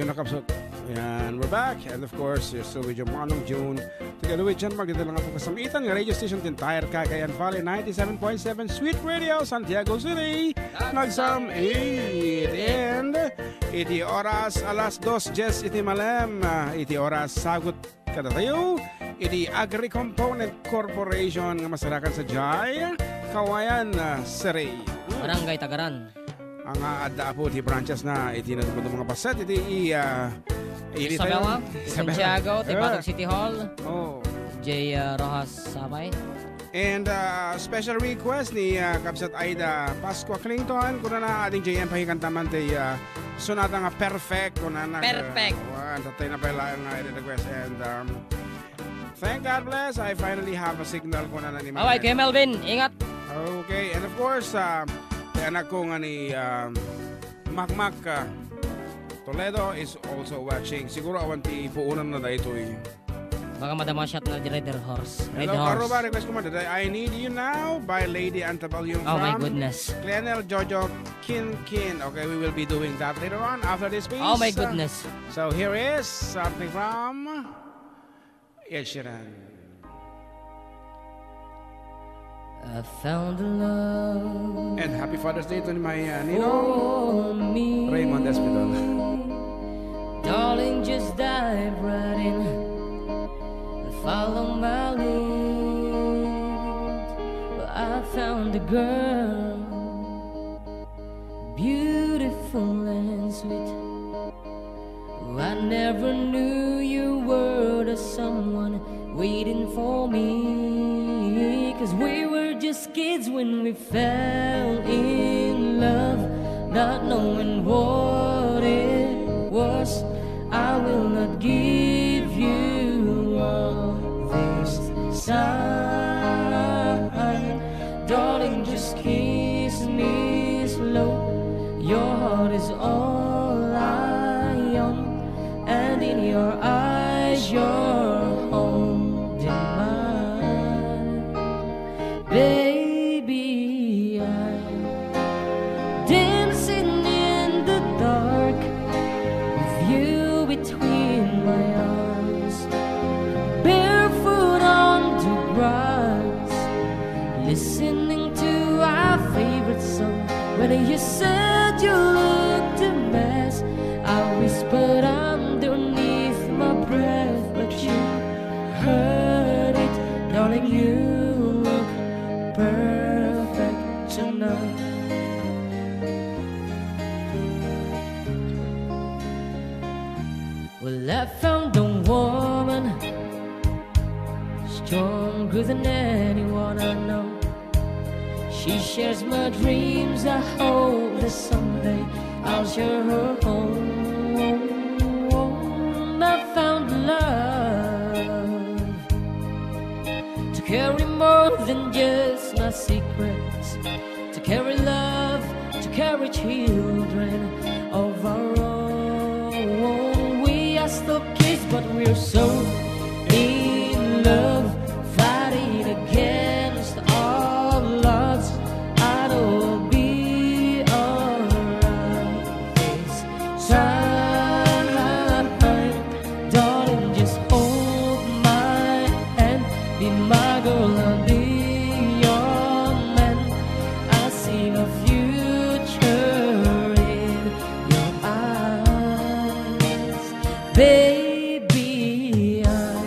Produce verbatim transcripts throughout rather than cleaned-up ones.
Nakapsot. And we're back. And of course, you're still with your Manong June. Together with John Mark, dito lang po kasamitan ng radio station, the entire Cagayan Valley, ninety-seven point seven Sweet Radio, Santiago City. Nagsam-it. And iti oras, alas dos dies iti malem. Ah, iti oras, sagut kadatayo iti Agri Component Corporation nga masarakan sadiay Kawayan, ah, City. Barangay Tagaran. Nga adda apo ti branches na iti nadumaduma nga bassit iti, ah, iti Isabela, tayo. Isabela. Santiago, ti Batog City Hall. Oh. J, ah, Rojas Samay. And, ah, special request ni, ah, Kabsat Aida Pascua Clinton, kunana, "Ading J M, pakikanta man ti, ah, sonata nga Perfect," kunana. Perfect. Wan, tatay na pala nga request. And, um, thank God bless, I finally have a signal, kunana ni Mama. Kuya Melvin, ingat. Okay, and of course, ah, ti anak ko nga ni, um, Makmak, ah, Toledo is also watching. Siguro awan ti puunan na daytoy. Baka madama shot na di Red Horse. Red Hello, Horse. Karuba, request ko man, I Need You Now by Lady Antebellum. Oh my goodness. Glenel Jojo Kin Kin. Okay, we will be doing that later on after this piece. Oh my goodness. So here is something from Ed Sheeran. I found a love. And happy Father's Day to my, uh, Ninong, for me. Raymond Espidol. Darling, just dive right in and follow my lead. Well, I found a girl, beautiful and sweet. I never knew you were the someone waiting for me. 'Cause we were just kids when we fell in love, not knowing what it was. I will not give you up this time. Darling, just kiss me slow. Your heart is all I own, and in your eyes, you're holding mine. Baby, I'm dancing in the dark with you between my arms, barefoot on the grass, listening to our favorite song. When you said you looked a mess, I whispered underneath my breath, but you heard it. Darling, you look perfect tonight. Well, I found a woman stronger than anyone I know. She shares my dreams. I hope that someday I'll share her home. I found love to carry more than just my secrets, to carry love, to carry children of our own. We are still kids, but we're so in love, fighting against all odds. I know it'll be alright this time. Darling, just hold my hand, be my girl, I'll be your man. I see the future in your eyes, baby. I'm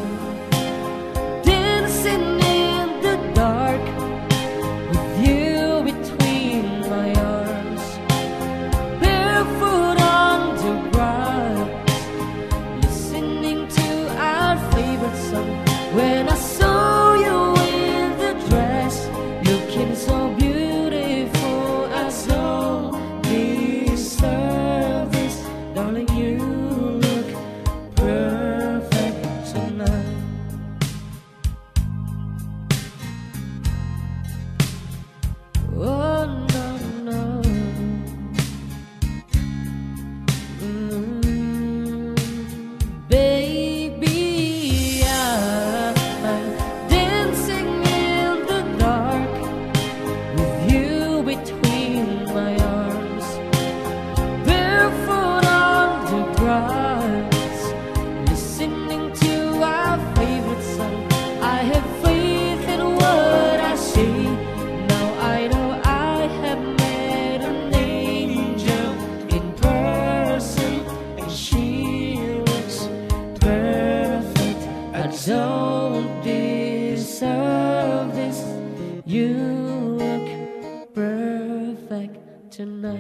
dancing in the dark with you between my arms, barefoot on the grass, listening to our favorite song. When I saw you Don't deserve this. You look perfect tonight.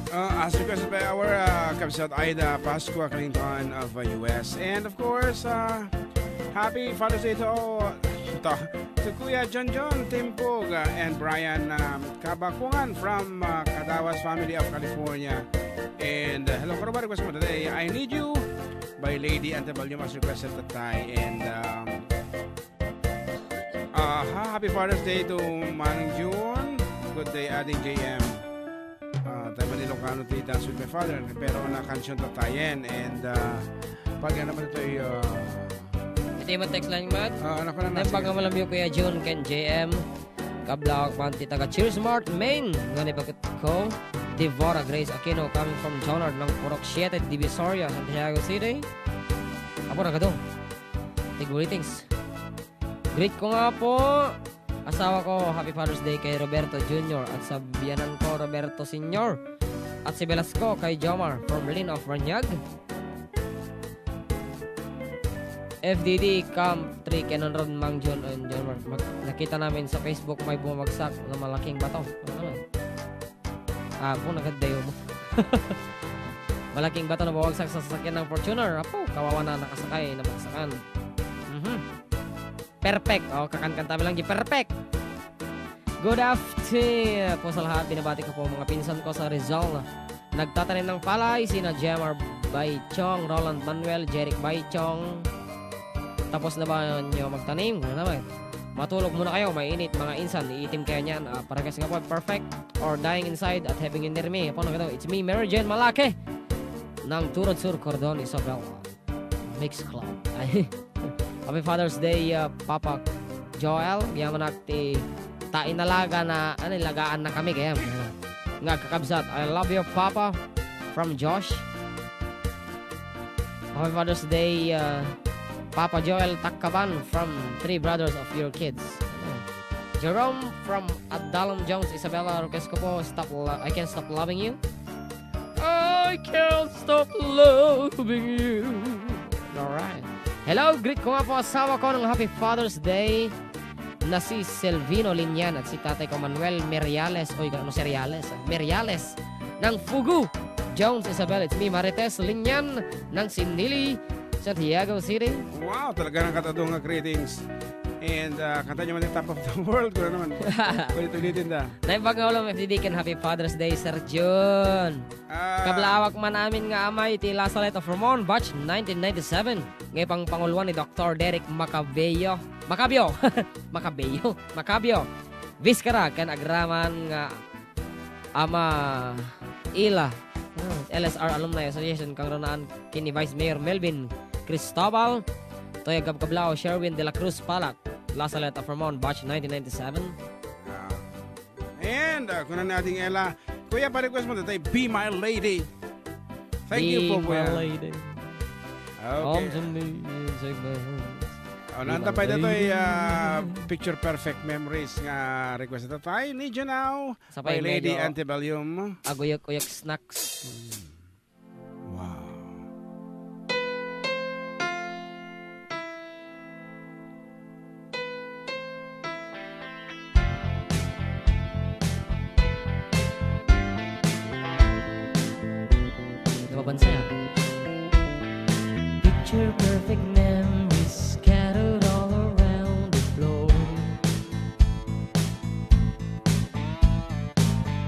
Uh, as requested by our uh, Kabsat Aida Pascua Clinton of uh, U S. And of course, uh, happy Father's Day to all, to, to Kuya John John Timpog uh, and Brian um, Kabakungan from uh, Kadawas family of California. And uh, hello, Karuba, request mo today, I Need You by Lady Antebellum as requested, Tatay. And um, Aha, happy Father's Day to Manang June. Good day, Ading J M. Ah, tayo man Ilocano ti Dance with My Father. Pero na kansion ta tayen. And ah, pag ano pa ito yung... Iti mo text line, Matt? Ah, ano ko na Nang natin? Pagkamalamyo, Kuya June, ken J M. Kablawak man ti taga Cheers Mart, Maine. Nga ni bakit ko, Devora Grace Aquino, coming from Jonard ng Purok siete, Divisoria, Santiago City. Apo, nagado. Ti greetings. Greet ko nga po, asawa ko, happy Father's Day kay Roberto Junior at sa biyanan ko, Roberto Senior. At si Velasco kay Jomar from Berlin of Ranyag. F D D Camp three, Cannon Road, Mang John and Jomar. Mag-, nakita namin sa Facebook may bumagsak na malaking bato. Ano naman? Apo, nagadayo mo. Malaking bato na bumagsak sa sasakyan ng Fortuner. Apo, kawawa na nakasakay na bagsakan. Mhm. Perfect. O, kakankan tayo lang di perfect. Good afternoon po sa lahat. Binabati ko po mga pinsan ko sa Rizal. Nagtatanim ng palay, sina Jemar Baichong, Roland Manuel, Jeric Baichong. Tapos na ba nyo magtanim? Ano naman? Matulog muna kayo, mainit, mga insan. Iitim kayo niyan. Ah, parehas nga po, perfect. Or dying inside at having you near me. Apo, nagano, it's me, Mary Jane Malake ng Turod Sur, Cordon, Isabela. Mix Club. Ay. Happy Father's Day, uh, Papa Joel. Yaman ak ti ta inalaga na, ano, ilagaan na kami kaya. Nga kakabsat, I love you, Papa. From Josh. Happy Father's Day, uh, Papa Joel Takkaban from Three Brothers of Your Kids. Jerome from Adalom Jones, Isabela, request ko po, stop lo-, I Can't Stop Loving You. I can't stop loving you. Alright. Hello, greet ko nga po asawa ko ng happy Father's Day na si Selvino Linian at si tatay ko Manuel Meriales. Oy, ano Seriales? Ah? Meriales ng Fugu. Jones Isabel, it's me, Marites Linian ng Sinili, Santiago City. Wow, talaga ng katadong nga greetings. And uh, kanta niyo man yung Top of the World, kung ano naman. Ulit-ulitin da. Naimbag nga ulam, F D D, ken happy Father's Day, Sir Jun. Ah. Kablaawak man amin nga amay iti La Salette of Ramon, batch nineteen ninety-seven. Nga ipangpanguluan ni Doktor Derek Macabeo. Macabio. Macabeo. Macabio. Vizcarra, ken agraman nga ama ila. Ah, L S R Alumni Association, kangrunaan ken ni Vice Mayor Melvin Cristobal. Toy Gabgablao, Sherwin de la Cruz Palak. La Salette of Ramon, batch nineteen ninety-seven. Ah. And uh, kuna ni Ading Ella, Kuya, pa-request mo tayo, Be My Lady. Thank you po, Kuya. Lady. Okay. Come to me, take my hand. Oh, naanta pa ito, uh, Picture Perfect Memories nga request ito. Tayo, Need You Now, by Lady Antebellum. Aguyok-uyok snacks. Wow. Napapansin? Picture perfect memories scattered all around the floor.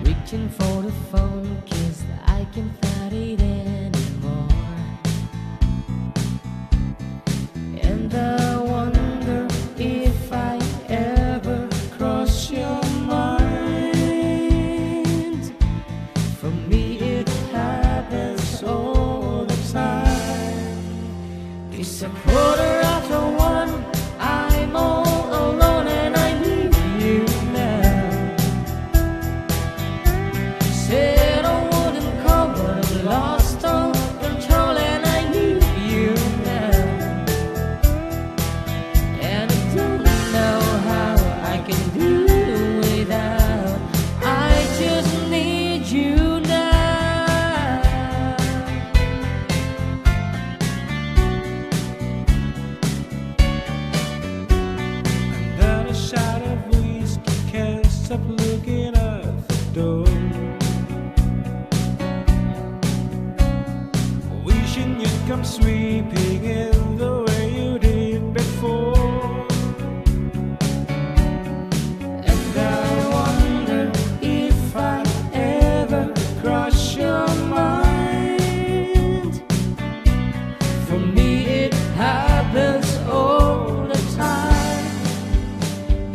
Reaching for the phone, 'cause I can't find it anymore. And I wonder if I ever cross your mind. For me, it happens all the time. It's a quarter after one. I'm all alone and I need you now.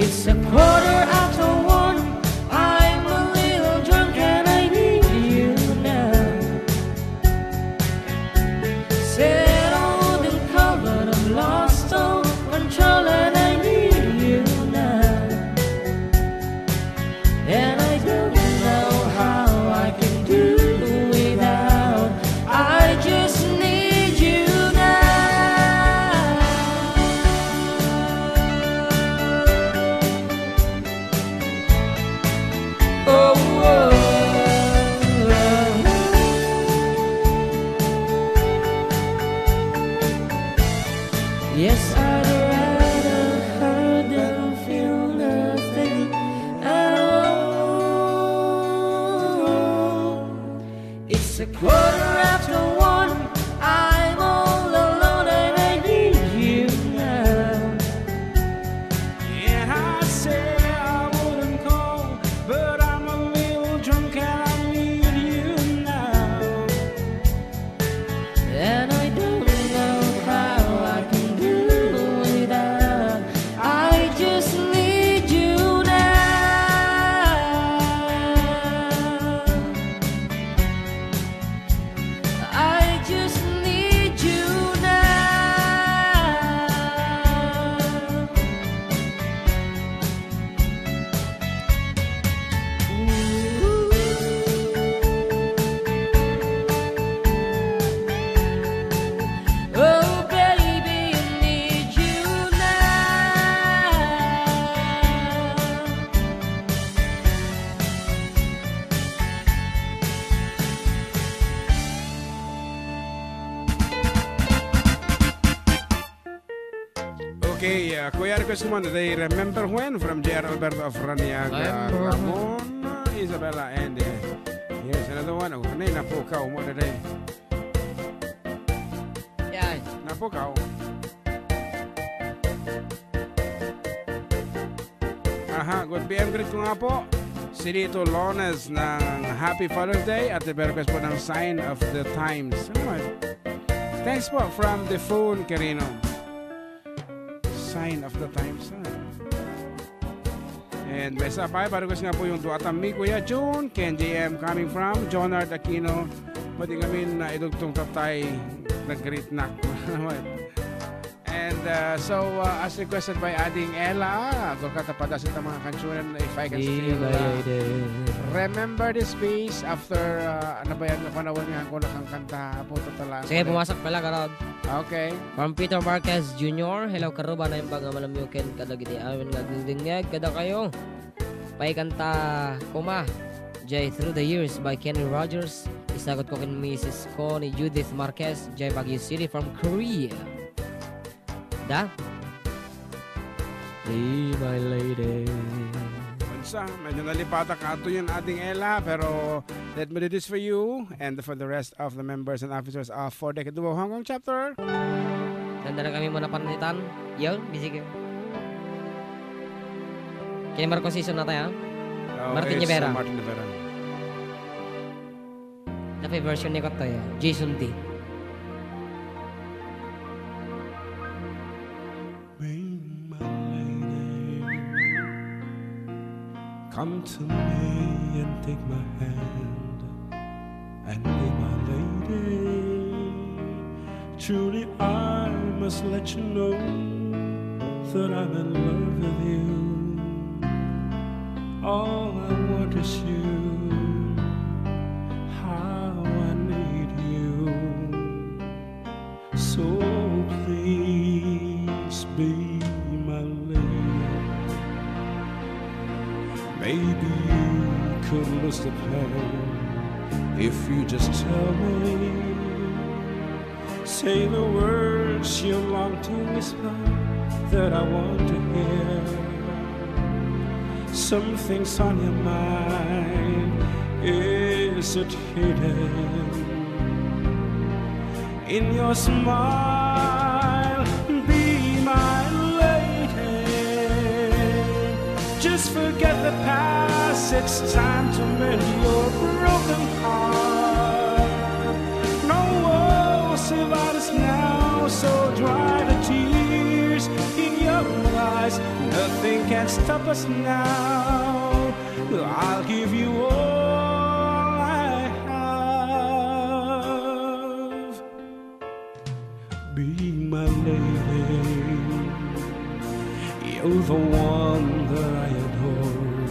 It's a quarter after one. I'm a little drunk and I need you now. Said I wouldn't call, but I've lost all control and I need you now. And I don't know how I can do without. I just need you now. Oh, oh, oh. Yes, I'd rather hurt than feel nothing at all. It's a quarter after one. I'm all alone and I need you now. Yeah, I say I wouldn't call, but I'm a little drunk and I need you now. And I don't know how I can do without. I just need you now. I just need you now. Ooh. Oh, baby, I need you now. Okay, uh, Kuya, request naman, they Remember When from J R Alberto of Raniaga, Remember When. Ramon, uh, Isabella, and, uh, here's another one. Oh, kanay, napukaw mo na day. Yan. Napukaw. Aha, good P M greet ko nga po. Si Lito Lones ng Happy Father's Day at the request po ng Sign of the Times. Ano naman? Thanks po from the phone, Carino. Sign of the Times. Ano? And may isa pa, para request nga po yung duatam mi, Kuya Jun, Ken J M coming from, Jonard Aquino. Pwede kami na idugtong tatay, nag-greet na. And, uh, so, uh, as requested by Ading Ella, Golgata Padas, itong mga kansunan na If I Can Still, uh, Remember This Piece after, uh, ano ba yan, napanawan nga ko nakang kanta, Apo Tatala. Sige, pumasok pala, karod. Okay. From Peter Marquez Junior, "Hello, Karuba, naimbag nga malamiuken kadagiti amin nga agdingdingngeg kadakayo. Paikanta koma, jay Through the Years by Kenny Rogers. Isagut ko ken misis ko ni Judith Marquez, jay Baguio City from Korea." Da? Hey, my lady. Unsa, medyo nalipata ka ato yun, Ading Ella, pero let me do this for you and for the rest of the members and officers of Four Decade Duo Hong Kong Chapter. Ganda na kami muna panitan. Yun, busy kayo. Kay Marco Season na tayo, ha? Oh, Martin it's, Rivera. Uh, Martin Rivera. Dapat version ni Kotoy, Jason D. Be my lady. Come to me and take my hand and be my lady. Truly, I must let you know that I'm in love with you. All I want is you. How I need you. So please be my lady. Maybe you could lose the pain if you just tell me. Say the words you long to whisper that I want to hear. Something's on your mind. Is it hidden in your smile? Be my lady. Just forget the past. It's time to mend your broken heart. No walls divide us now, so dry the tears In your eyes, nothing can stop us now. I'll give you all I have. Be my lady. You're the one that I adore.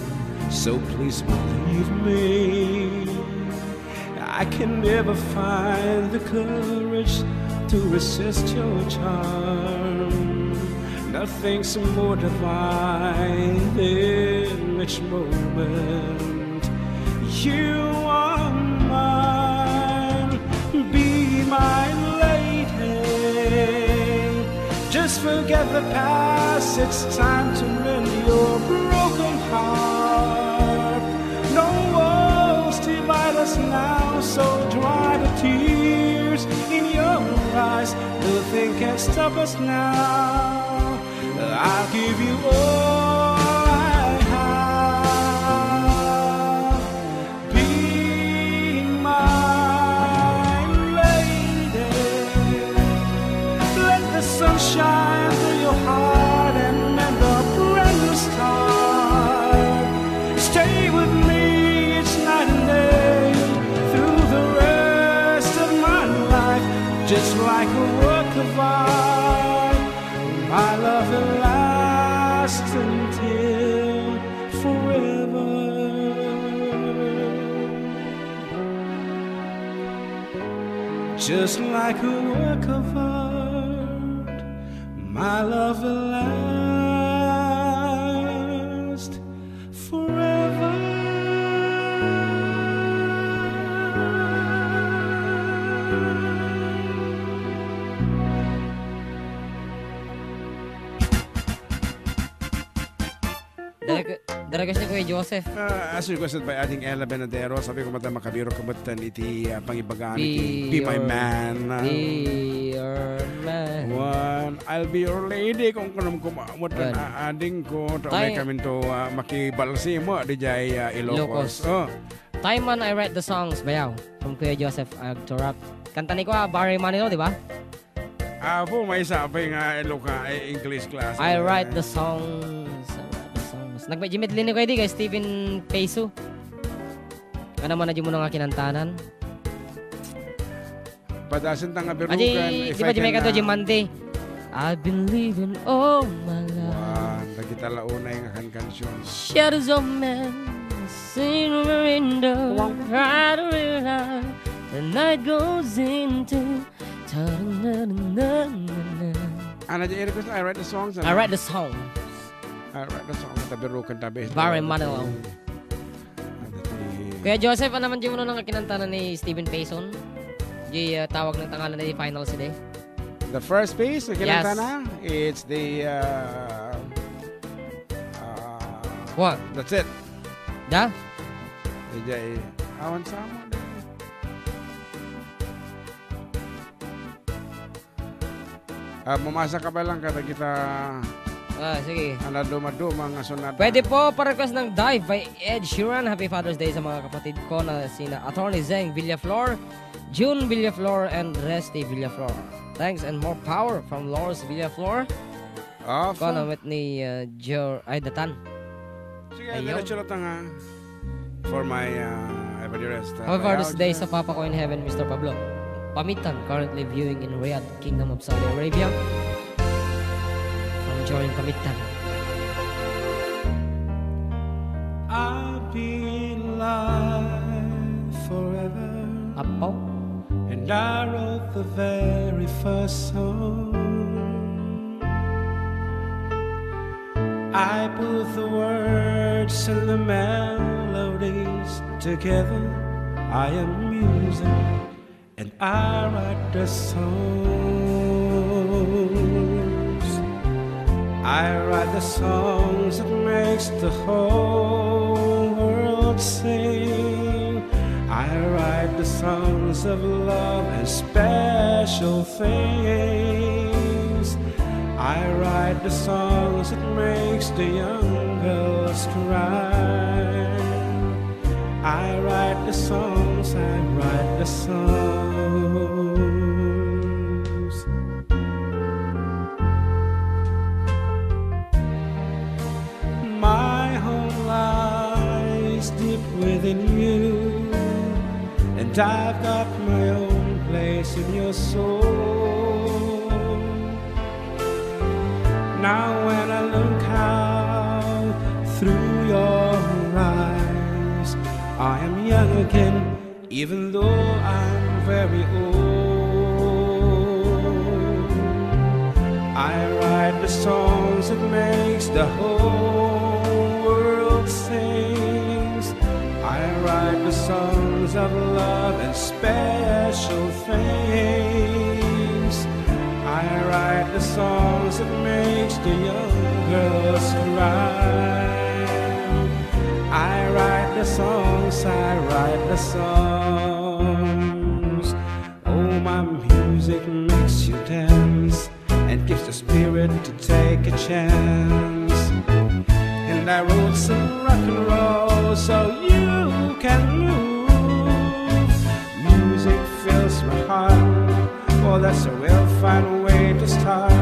So please believe me. I can never find the courage to resist your charm. Nothing's more divine than each moment you are mine. Be my lady. Just forget the past, it's time to mend your broken heart. No walls divide us now, so dry the tears in your eyes. Nothing can stop us now. I'll give you all I have. Be my lady. Let the sun shine through your heart and mend the brand new start. Stay with me each night and day through the rest of my life, just like a work of art. My love will last until forever. Just like a work of art, my love will last forever. The requ-, the request ni Kuya Joseph. Ah, as requested by Ading Ella Benadero, sabi ko, "Mata makabiro kamutan iti, ah, pangibagaan iti Be Be My your, Man." Be your man. One, "I'll be your lady," kung kunam kumamot One. Ading ko, to Tay- may kaminto, ah, makibalsi mo, di jay, ah, Ilocos. Ilocos. Oh. Time man I write the songs, bayaw. From Kuya Joseph Agtorap. Kanta ni Kuya Barry Manilow, di ba? Apo, may isa pa nga Iloka, eh, English class. I write the songs. I write the songs. Nagmedyo medley ni Kuya di kay Steven Peso. Ano man na mo nga kinantanan? Padasen ta nga birukan, Aji, if di ba I di may can, kato, ah, Jim Mante? I've been living all my life. Wan, dagita la unay nga kankansion. Shadows of men, seen over in the Wow. right of your life. The night goes into Ana, di request, I write the songs, ano? I write the song. I write the song. Tabirukan tabi. Barry Manilow. Ano ti- Kuya Joseph, ano man di mo nang kinantanan ni Steven Payson? Di, uh, tawag ng tangalan na di finals today. The first piece, na Yes. kinantana, it's the, uh, uh, What? That's it. Da? Ijay, awan sa mo. Ah, mamasa ka pa lang, kada kita Ah, sige. Ang naduma-duma nga sunod. Pwede po pa-request ng Dive by Ed Sheeran. Happy Father's Day sa mga kapatid ko na sina Attorney Zeng Villaflor, June Villaflor, and Resty Villaflor. Thanks and more power from Lors Villaflor. Off. Ko na met ni, uh, Jor-, ay, Datan. Sige, Ayun. diretso lang ta nga. For my, uh, Evangelist, uh, Happy Father's Day sa Papa ko in Heaven, Mister Pablo Pamitan, currently viewing in Riyadh, Kingdom of Saudi Arabia. From Jorin Pamitan. I'll be alive forever. Apo. And I wrote the very first song. I put the words and the melodies together. I am music and I write the songs. I write the songs that makes the whole world sing. I write the songs of love and special things. I write the songs that makes the young girls cry. I write the songs, I write the songs. within you, and I've got my own place in your soul. Now when I look out through your eyes, I am young again, even though I'm very old. I write the songs that makes the whole world sings. I write the songs of love and special things. I write the songs that makes the young girls cry. I write the songs, I write the songs. Oh, my music makes you dance and gives the spirit to take a chance. And I wrote some rock and roll so you can move. Music fills my heart. Oh, that's a real fine way to start.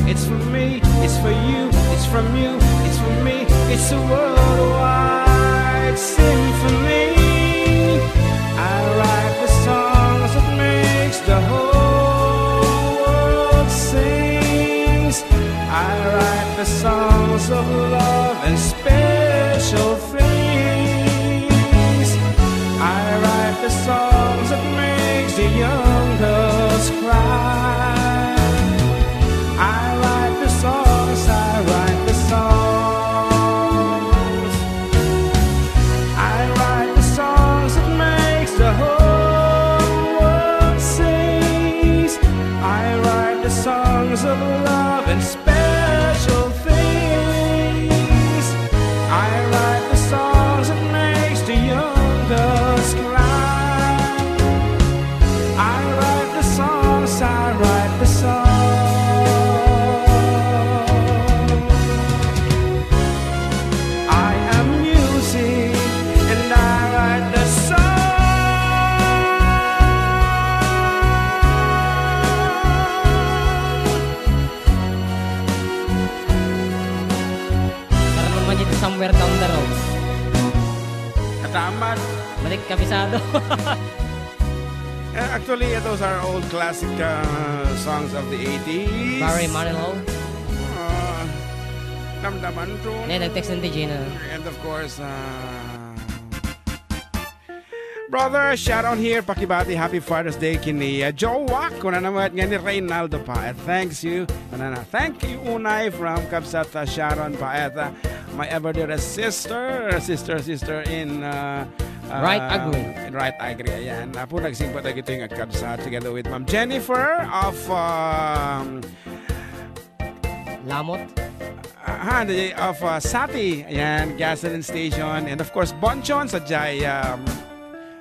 It's for me, it's for you, it's from you, it's for me. It's a worldwide symphony. I write the songs that makes the whole world sings. I write the songs of love and special things. I write the songs that makes the young girls cry. I write the songs, I write the songs. I write the songs that makes the whole world sings. I write the songs of love and special things. I write the songs that makes the young girls cry. I write the songs, I write the songs. I am music and I write the song. Para naman dito somewhere down the road. Katamat. Balik kabisado. Eh, actually, those are old classic uh, songs of the eighties. Barry Manilow. Uh, damdaman to. Ne, nag-text ng Gina. And of course, uh, Brother, shout out here. Pakibati, happy Father's Day kini uh, Jowa. Kuna naman nga ni Reynaldo Paet. Thanks you. Manana. Thank you, Unay, from Kabsat uh, Sharon Paet. Uh, my ever dearest sister, sister, sister in uh, uh, Right Agri. In Right Agri. Ayan. Apo, nagsimpa tayo ito yung Kabsat together with Ma'am Jennifer of um, Lamot. Ah, the of uh, Sati. Ayan, gasoline station. And of course, Bonchon sa Jai um,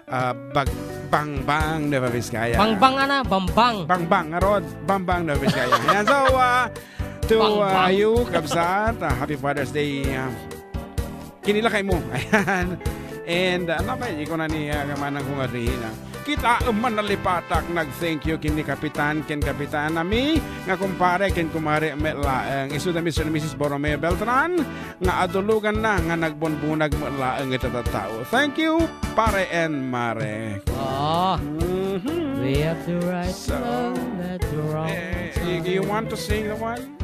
uh, Bag Bangbang, Nueva Vizcaya. Bangbang ana, Bambang. Bangbang, nga road, Bambang, Nueva Vizcaya. Ayan, so, uh, to uh, Bangbang. You, Kabsat, uh, happy Father's Day. Uh, kinilakay mo. Ayan. And uh, ano ba, ikaw na ni uh, kamanang kumadrihina. Kita man nalipatak nag-thank you ken ni Kapitan, ken Kapitan ami nga kumpare, ken kumare met laeng. Isu da Mister and Missus Borromeo Beltran nga aduluganna nga nagbunbunag met laeng iti tattao. Thank you, pare and mare. Oh, Mhm. We have the right So, to love at the wrong eh, you, you time. Want to sing the one?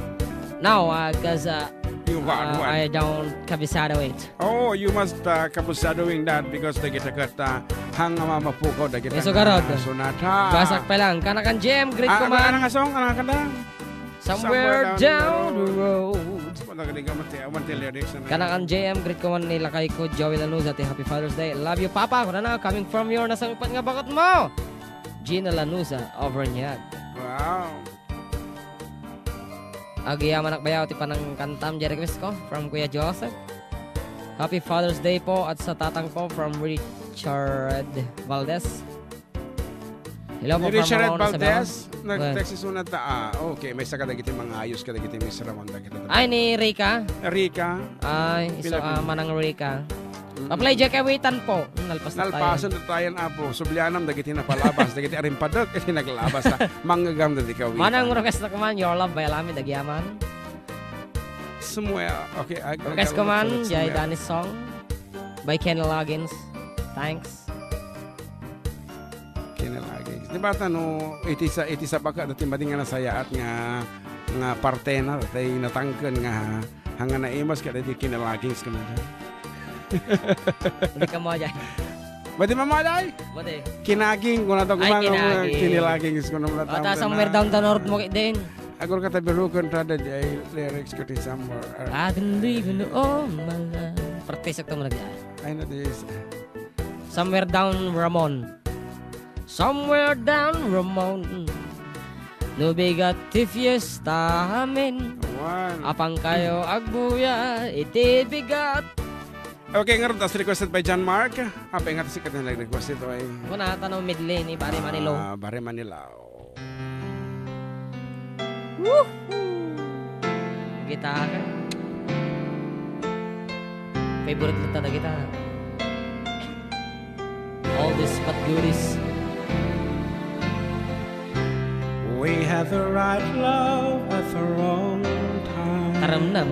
No, uh, 'cause uh, You want uh, one? I don't kabisado it. Oh, you must uh, kabusadoing that because dagiti ket uh, hang nga mamapukaw dagiti Isu garud. Sonata. Basak pa lang. Kanakan Jem, greet Ah, ko ano, man. Ano nga song? Ano nga kanta? Somewhere Somewhere down down the the road. Wala ka di ka mati-, awan ti lyrics na. Kanakan J M, greet ko man ni lakay ko, Joey Lanuza, ti Happy Father's Day. Love you, Papa. Kuna na, coming from your nasangpet nga bakot mo. Gina Lanuza, Overniag. Wow. Agyamanak bayaw ti panangkantam, di request ko, from Kuya Joseph. Happy Father's Day po at sa tatang po from Richard Valdez. Hello Ni po, from Richard Ramon, Valdez, Isabela. Nag-text Well. Isu na ta, ah, okay, may saka dagiti mangayos ka dagiti misraman dagiti Ay, ni Rica? Rica. Ay, isu, Pila- ah, manang Rica. Mm. Paplay, Jack Awitan po. Hmm, nalpas na tayo. Nalpasan na tayo, apo. Sublianam, dagiti napalabas, dagiti arimpadek, iti naglabas, ha. Manggagam, dagiti kawitan. Manang request na kuman, Your Love by Alami, dagyaman. Somewhere. Okay, ag-, Request ag-, kuman, somewhere. Jay Danis song. By Kenny Loggins. Thanks. Kenny Loggins. Di ba, ta no, iti sa, iti sabaka, dati madi nga nasayaat nga, nga partner, tay natangken nga, hanga naimas ka, dati Kenny Loggins ka man dyan. Hindi ka mo dyan. Madi, Mama Day? Madi. Kinaging, kung nato Ay, kumano, kinaging. Kinilaging, kung nato O, ta somewhere down the north mo din. Agor ka tabirukan, tada di ay lyrics ko ti somewhere. I've been living all my life. Practice ak to mo nagyan. Ay, na this. Somewhere down Ramon. Somewhere down Ramon. No bigat ti fiesta amin. One. Apang kayo agbuya iti bigat. Okay, ngarud, as requested by John Mark. Apay nga ti sikat nga nag-request ito ay Kuna tano medley ni Barry Manilow. Ah, Barry Manilow. Woohoo! Gitara. Favorite lang talaga gitara. All this but goodies. We had the right love at the wrong time. Taramnam.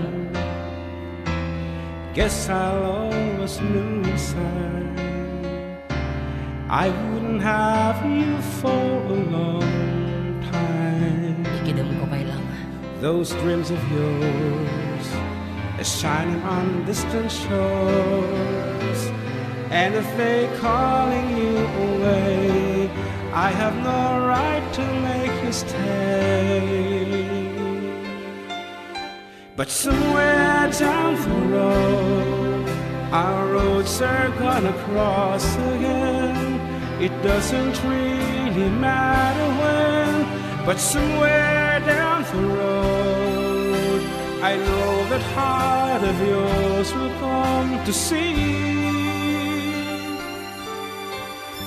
Guess I'll always knew inside I wouldn't have you for a long time. Ikidem ko kay lang. Those dreams of yours are shining on distant shores. And if they're calling you away, I have no right to make you stay. But somewhere down the road, our roads are gonna cross again. It doesn't really matter when, but somewhere down the road, I know that heart of yours will come to see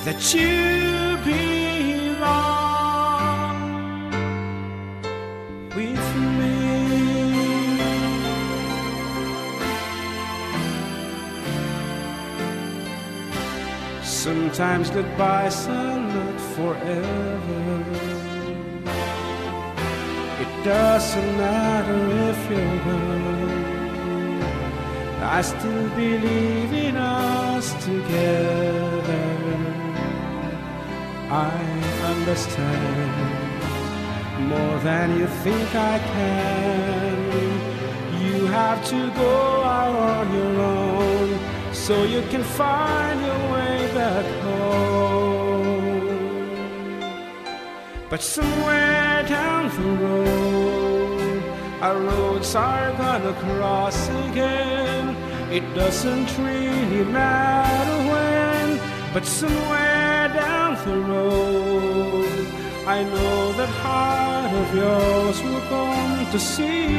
that you belong with me. Sometimes goodbyes are not forever. It doesn't matter if you're gone. I still believe in us together. I understand more than you think I can. You have to go out on your own so you can find your way back home. But somewhere down the road, our roads are gonna cross again. It doesn't really matter when, but somewhere down the road, I know that heart of yours will come to see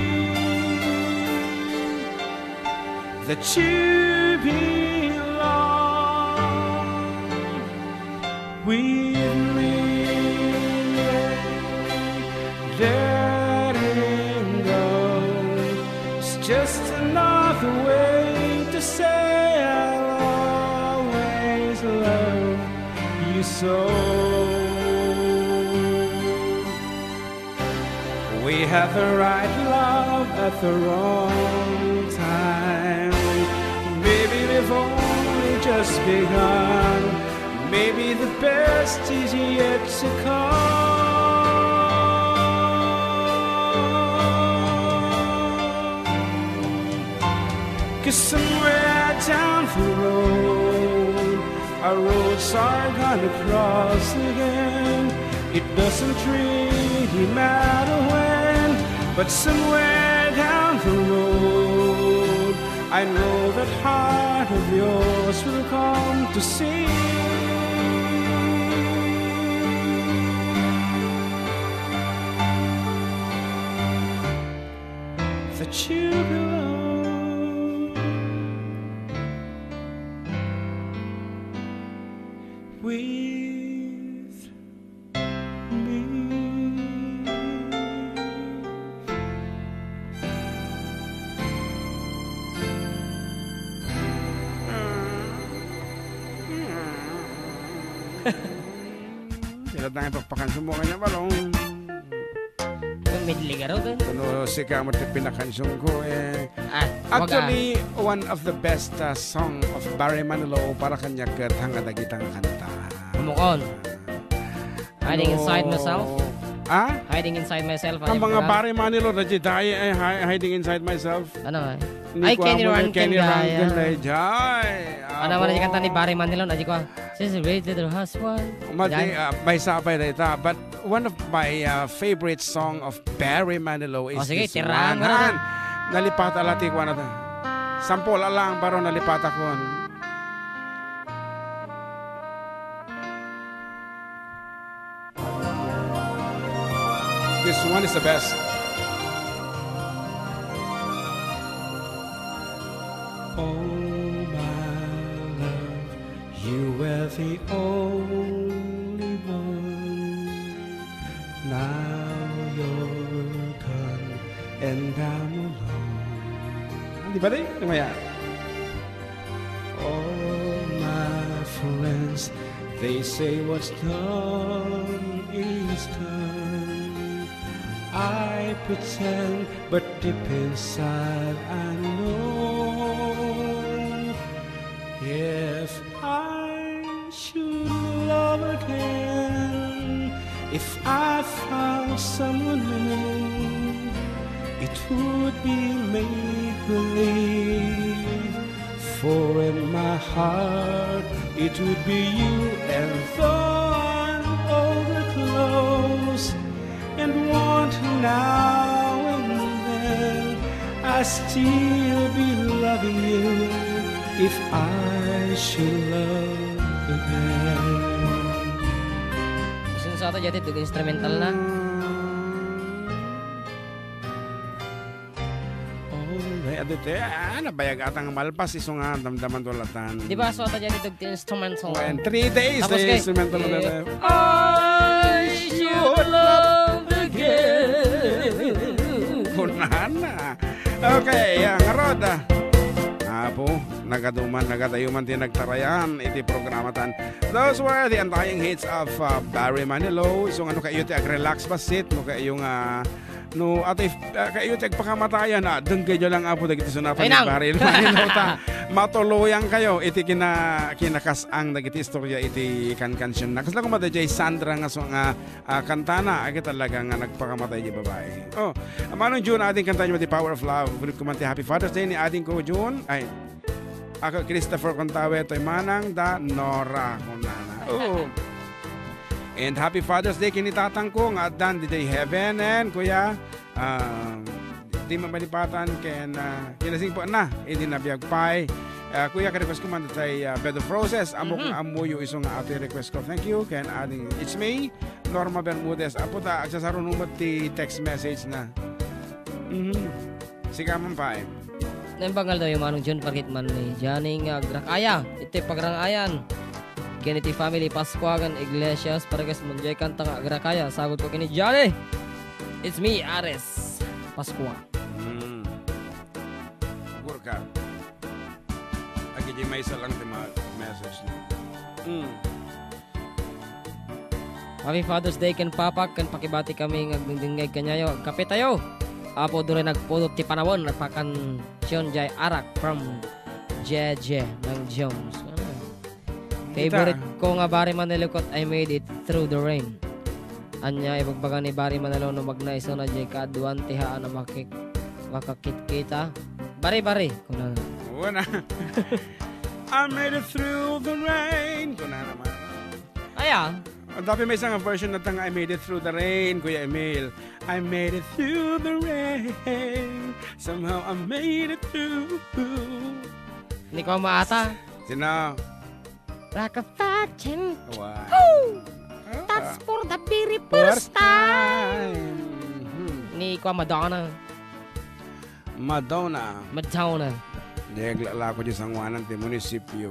that you belong with me. Letting go is just another way to say I'll always love you so. We had the right love at the wrong time. Maybe we've only just begun. Maybe the best is yet to come. 'Cause somewhere down the road, our roads are gonna cross again. It doesn't really matter when, but somewhere down the road, I know that heart of yours will come to see that you belong with me. Sila tayo pagpakan sumuka niya balong. Kung Medley garud, eh. Ano, sika mo ti pinakansyong ko, eh. Ah, wag, ah. Actually, one of the best, uh, song of Barry Manilow para kaniak ket hangad dagita nga kanta. Mukon. Hiding Ano? Inside Myself? Ah? Hiding Inside Myself, Ang ano mga yun? Barry Manilow, na jay, eh, hi-, Hiding Inside Myself. Ano, eh? Ni Ay, kuan Kenny mo na Rangel Kenny Rangel Dayay. Dayay. Ano man Abo. Ang kanta ni Barry Manilow, na di ko, "She's a great little housewife." Mati, Yan. Ah, may sapay na ita. But one of my, uh, favorite song of Barry Manilow is Oh, sige, this tirang one. Mo na. Han, nalipata la ti kuan na ta. Sampo la lang, baro nalipata kon. This one is the best. Oh, my love, you were the only one. Now you're gone and I'm alone. Di ba, di? Ano kaya? All my friends, they say what's done is done. I pretend, but deep inside I know if I should love again, if I found someone new, it would be make believe. For in my heart, it would be you and though I'm overclose and want now and then, I still be loving you if I should love again. Sino sa ato, Jati? Dug instrumental na? Oh, ay, adu te, ah, nabayag ata nga malpas, isu nga damdaman to latan. Di ba, so, ata dyan itog ti instrumental? When three days, Tapos the kay, instrumental na eh, tayo. I should love again. Kunana. Okay, yeah, ngarod, ah. Apo, nagaduman, nagadayuman ti nagtarayan iti programa tan. Those were the undying hits of, uh, Barry Manilow. So, ano kayo ti ag-relax basit? No kayo nga, no, at if, uh, kayo ti agpakamatayan, ah, denggeyo lang, Apo, dagiti sunapan ni Barry Manilow ta matuluyan kayo iti kina-, kinakas-ang dagiti istorya iti kankansiyon. Nakasla ko mata jay Sandra nga so-, nga ah, kantana, agi talaga nga nagpakamatay di babae. Oh, Manong Jun, ading kanta nyo ti Power of Love. Ulit ko man ti Happy Father's Day ni ading ko, Jun. Ay, ako, Christopher Contawe, toy manang da Nora, kunana. Oh. And happy Father's Day kini tatang ko nga addan didiay heaven, and kuya, ah, di mamalipatan ken, ah, kinasingpaan na, idi nabiag pay. Ah, kuya, ka-request ko man tay, ah, Bed of Roses. Amo Mhm. kung amuyo isu nga atoy request ko. Thank you, ken ading, it's me, Norma Bermudez. Apo ta, agsasarunumot ti text message na. Mhm. Sika man pay. Naimbag nga aldaw, Manong Jun, parikit man ni Johnny nga agrakaya. Iti pagrang-ayan. Ken iti family, Pascua ken Iglesias, parikit man jay kanta nga agrakaya. Sagut ko ken ni Johnny. It's me, Ares Pascua. Mm. Gurka. Agi di maysa lang ti ma-, message na. Mm. Happy Father's Day ken Papa, ken pakibati kami nga agdingdingngeg kaniayo. Agkape tayo. Apo, duri nagpudot ti panawen, nagpakansion jay arak from Jeje ng Jones. Ano? Favorite ko nga Barry Manilow ket I Made It Through the Rain. Ania, ibagbaga ni Barry Manilow no magna isuna jay kaaduan ti haan a makik-, makakitkita. Bari, bari, kunana. Una. I made it through the rain. Kunana man. Aya. Ang dami may isang version na tang I made it through the rain, Kuya Emil. I made it through the rain. Somehow I made it through. Ni ko maata. Sino? Rock of Action. Wow. Woo! Ah. That's for the very first First time. time. Mhm. Ni Kwa Madonna. Madonna. Madonna. Naglalako di sanguanan ti munisipyo.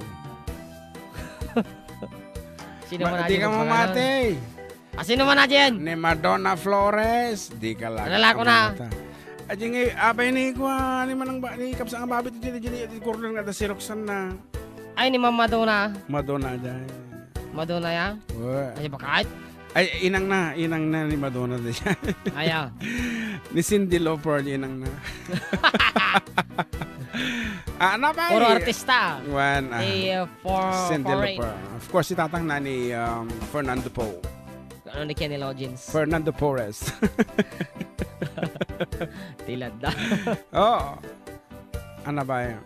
Sino Ma-, man di ang ka pangalan? Mamati. Ah, sino man na dyan? Ni Madonna Flores. Di ka lang Nalako na. Kumata. Aji nga, apay ni Kwa, ni Manang Ba-, ni Kapsa nga Babit, dyan, dyan, dyan, corner nga, da si Roxanne na. Ay, ni Ma'am Madonna. Madonna dyan. Madonna ya? Wa. Ay, bakit? Ay, inang na, inang na ni Madonna dyan. Aya. Ni Cyndi Lauper, yan ang na. Ah, ano ba? Puro eh? Artista. Wan, ah, Ni, uh, for, Cyndi foreign. Lauper. Of course, si tatang na ni, um, Fernando Poe. Ano ni Kenny Loggins? Fernando Poe. Tilad na. Oo. Ano ba yan?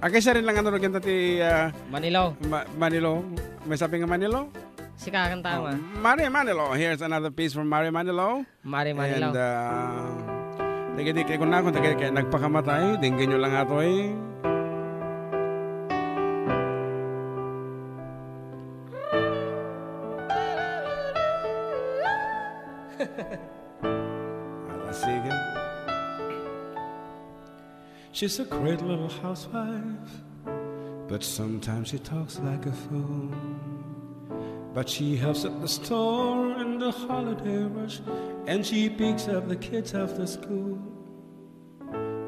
Agay siya rin lang ano rin ti, ah, Manilo. Ma-, Manilo. May sabi nga Manilo? Si kakanta Oh, mo. Mari Manilo. Here's another piece from Mari Manilo. Mari Manilo. And, ah, dagiti kay kunakon, dagiti kay nagpakamatay, dinggen nyo lang ato eh. Ala, sige. She's a great little housewife, but sometimes she talks like a fool. But she helps at the store in the holiday rush, and she picks up the kids after school.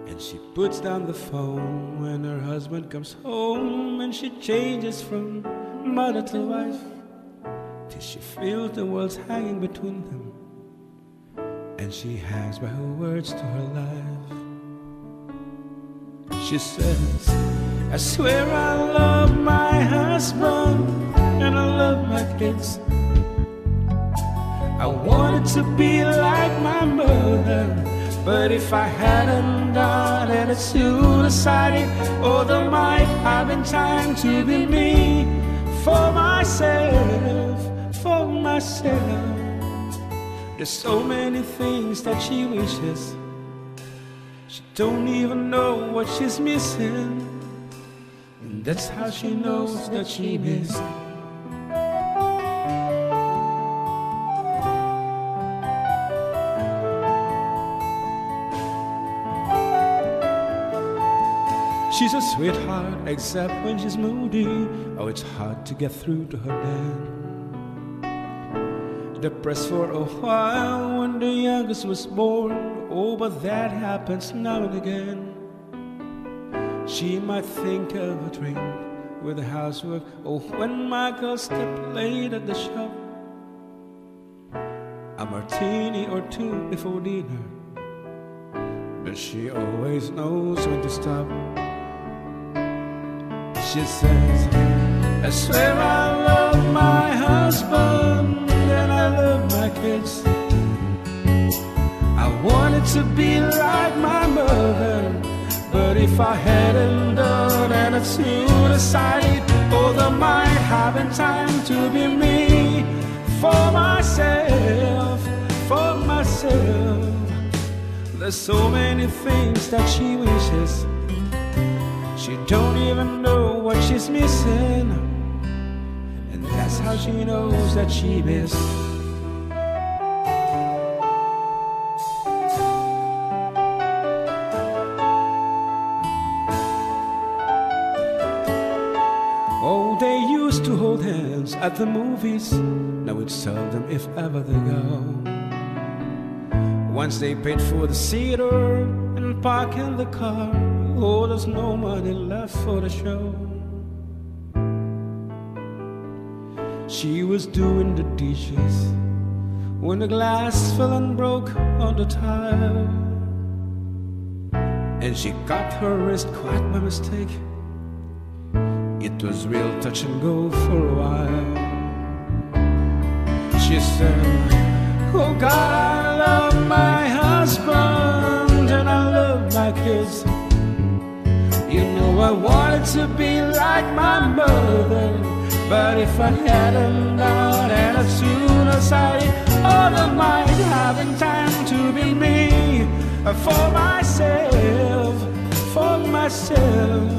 And she puts down the phone when her husband comes home, and she changes from mother to wife till she feels the world's hanging between them. And she hangs by her words to her life. She says, "I swear I love my husband and I love my kids. I wanted to be like my mother, but if I hadn't done it, it's suicide. Oh, there might have been time to be me for myself, for myself." There's so many things that she wishes. She don't even know what she's missing. And that's how she knows that she missed. She's a sweetheart, except when she's moody. Oh, it's hard to get through to her then. Depressed for a while when the youngest was born. Oh, but that happens now and again. She might think of a drink with the housework, or when Michael stepped late at the shop. A martini or two before dinner, but she always knows when to stop. She says, "I swear I love my husband and I love my kids. I wanted to be like my mother, but if I hadn't done it, I would have said, oh, there might have been time to be me for myself, for myself." There's so many things that she wishes. She don't even know what she's missing. And that's how she knows that she missed. Oh, they used to hold hands at the movies. Now it's seldom if ever they go. Once they paid for the theater and parking the car, oh, there's no money left for the show. She was doing the dishes when the glass fell and broke on the tile. And she cut her wrist quite by mistake. It was real touch and go for a while. She said, "Oh God, I love my husband and I love my kids. You know I wanted to be like my mother, but if I hadn't done it as soon as I, all of my having time to be me for myself, for myself."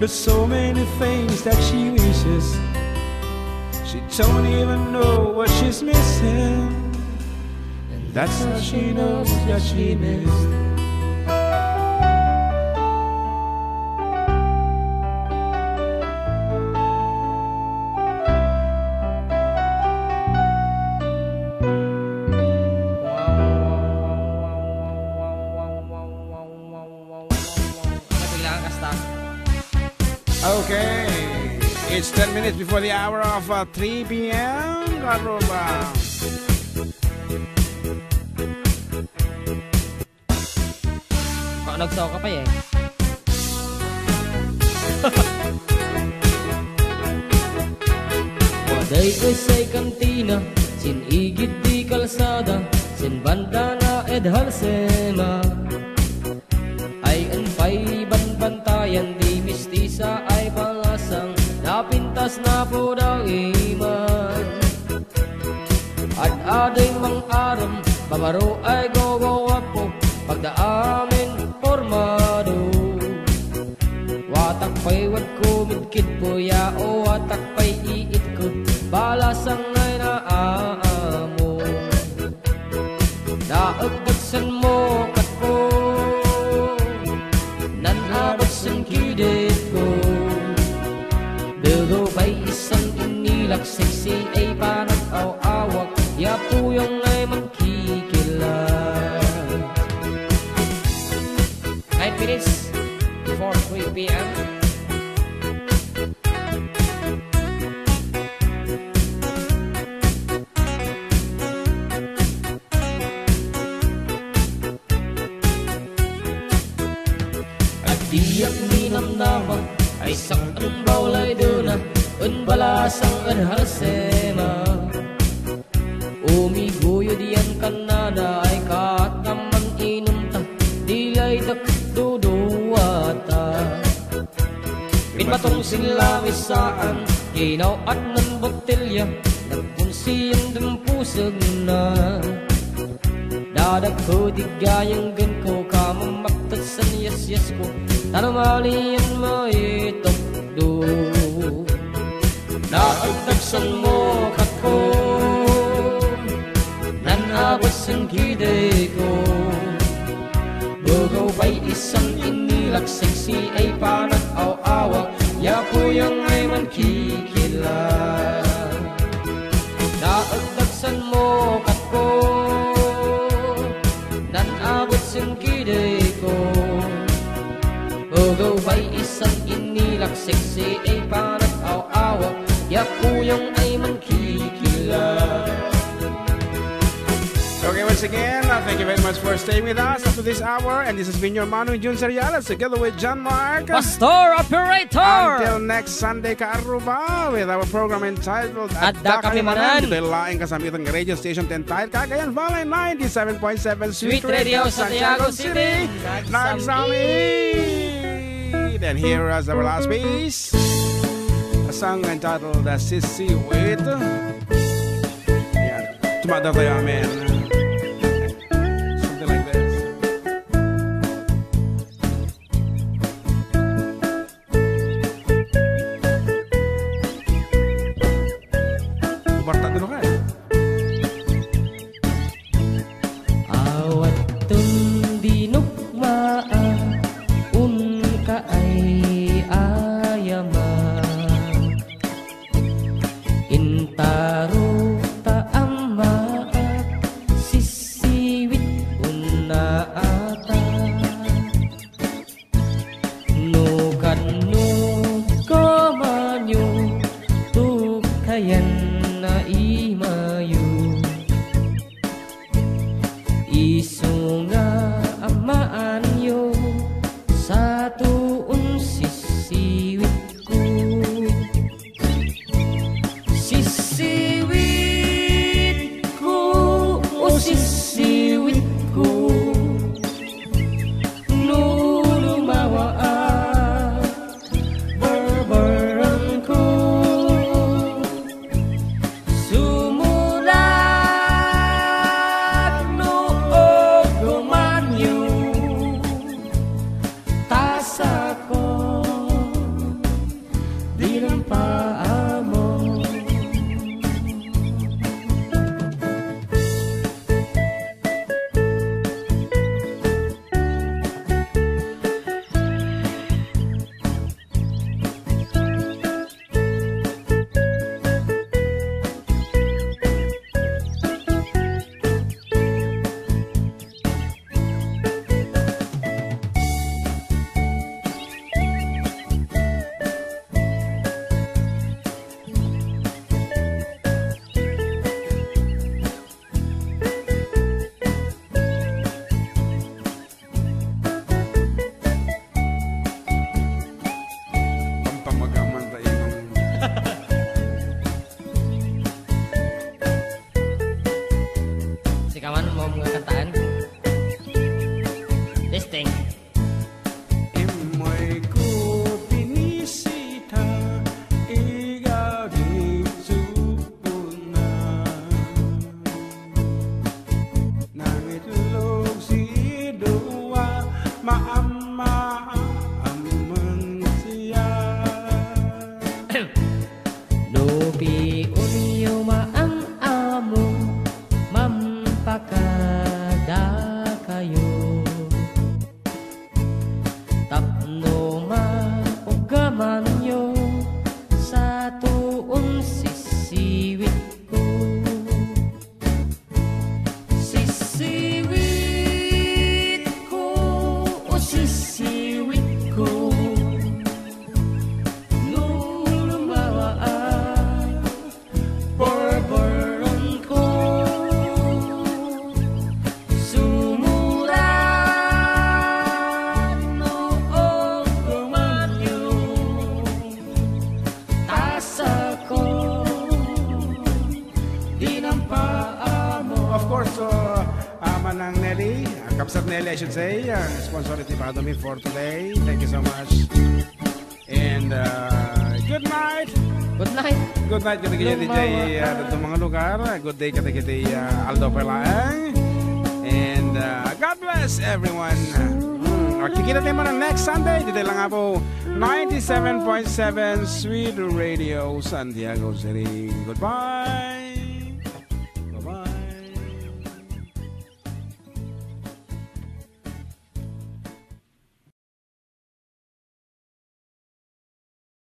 There's so many things that she wishes. She don't even know what she's missing. And that's how she knows that she missed. Nabigla ka, kasta. Okay. It's ten minutes before the hour of, uh, three p m. Katropa. Tagsaw ka pa, eh. Waday essay kantina, sin igid di kalsada, sin banda na ed Halsema. Ay, en pay banbantayan di mistisa ay balasang napintas na pudaw iman. Ad-aday mang-aram, babaro ay gogowapo, pagdaamin pormado. Watak pay wadko midkidpo ya, o watak pay iitko, balasang ay naamo. Naagdagsanmo, katko, nan-abagsen kiditko. Begew pay isan inilak, sexy ay panag-aw-awak, ya puyang ay mangkikilak. Nine minutes before three p m. Diak minamnama, ay saktan bawlay duna, en balasang en Halsema. Umiguyod yan kanana, ay kaat naman inumta, di laydak duduwata. Pinmatong sin lamisaan, kinaw-at nan botelya, nagpunsiyan den pusegna. Dadagko ti gayenggenko, kamamaktat san yasyasko, tan umalian maitukdo. Naagdagsanmo, katko, nan-abagsen kiditko. Begew pay isan inilak, sexy ay panag-aw-awak, ya puyang ay mangkikilak. Naagdagsanmo, katko, nan-abagsen kiditko. Begew pay isan inilak, sexy ay panag-aw-awak, ya puyang ay mangkikilak. Okay, once again, uh, thank you very much for staying with us up to this hour. And this has been your Manong Jun Seriales together with John Mark. Pastor Operator! Until next Sunday, kaaruba, with our program entitled Adda Kami Manen. Ditoy laeng kasamitan nga radio station ti entitled Cagayan Valley ninety-seven point seven Sweet Radio, Santiago City. Nagsami. Then here is our last piece. A song entitled, uh, Sisi with. Yan. Tumada tayo, amen. Something like this. Kumarta dulu ka, eh. Awatten dinukmaa, unka ay ayama. Intaro ta ammaak, Nang Nelly, uh, Kabsat Nelly, I should say, uh, sponsor iti Padomi for today. Thank you so much. And uh, good night. Good night. Good night kadagiti D J uh, dito mga lugar. Good day kadagiti uh, Aldo Pelaeng. And uh, God bless everyone. Mm, Magkikita tayo muna next Sunday. Dito lang nga po ninety-seven point seven Sweet Radio Santiago City. Goodbye.